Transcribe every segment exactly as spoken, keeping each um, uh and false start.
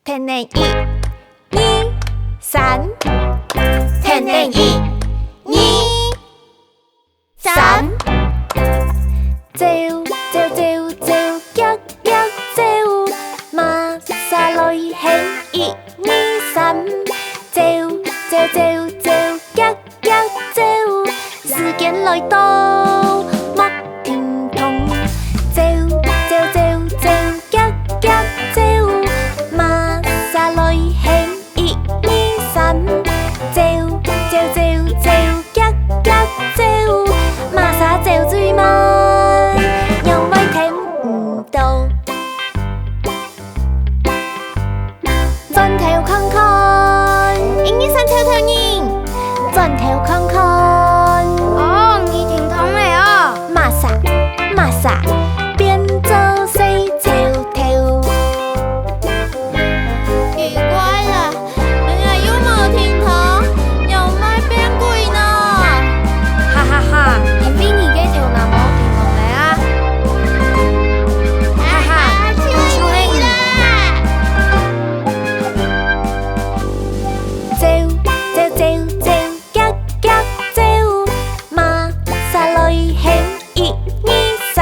跈等一、二、三。跈等一、二、三。走，走，走，走，遽遽走，麼儕來𢯭？一、二、三。走，走，走，走，遽遽走，時間來到，莫停動。走，走，走，走，遽遽走，麼儕來𢯭？一、二、三。走，走，走，走，遽遽走，麼儕走最慢，仰會跈毋到。 轉頭看看，一二三，湊頭人。轉頭看看。哦，你停動了哦。麼儕，麼儕，變做細樵頭。奇怪了，明明又無停動，仰會變鬼呢？哈哈哈，因為你个頭那毛停動了啊！哈哈，就係你。 走，走，走，走，遽遽走，麼儕來𢯭？一、二、三。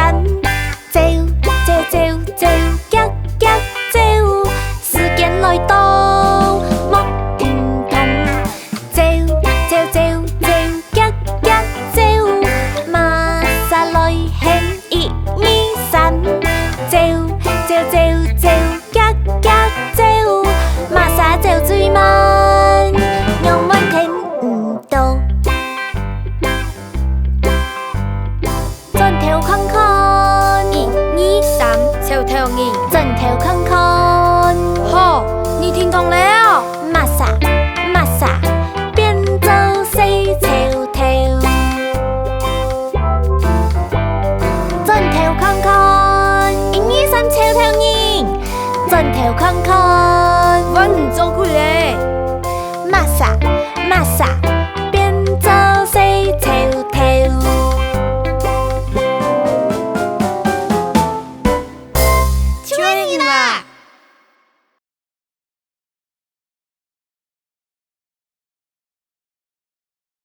走，走，走，走，遽遽走，時間來到，莫停動。走，走，走，走，遽遽走，麼儕來𢯭？一、二、三。走，走，走，走， 遽遽走，麼儕走最慢，仰會跈毋到。轉頭看看，一、二、三，湊頭人。轉頭看看，好，你停動了。麼儕，麼儕，變做細樵頭。 轉頭看看，一二三，湊頭人。轉頭看看，換你做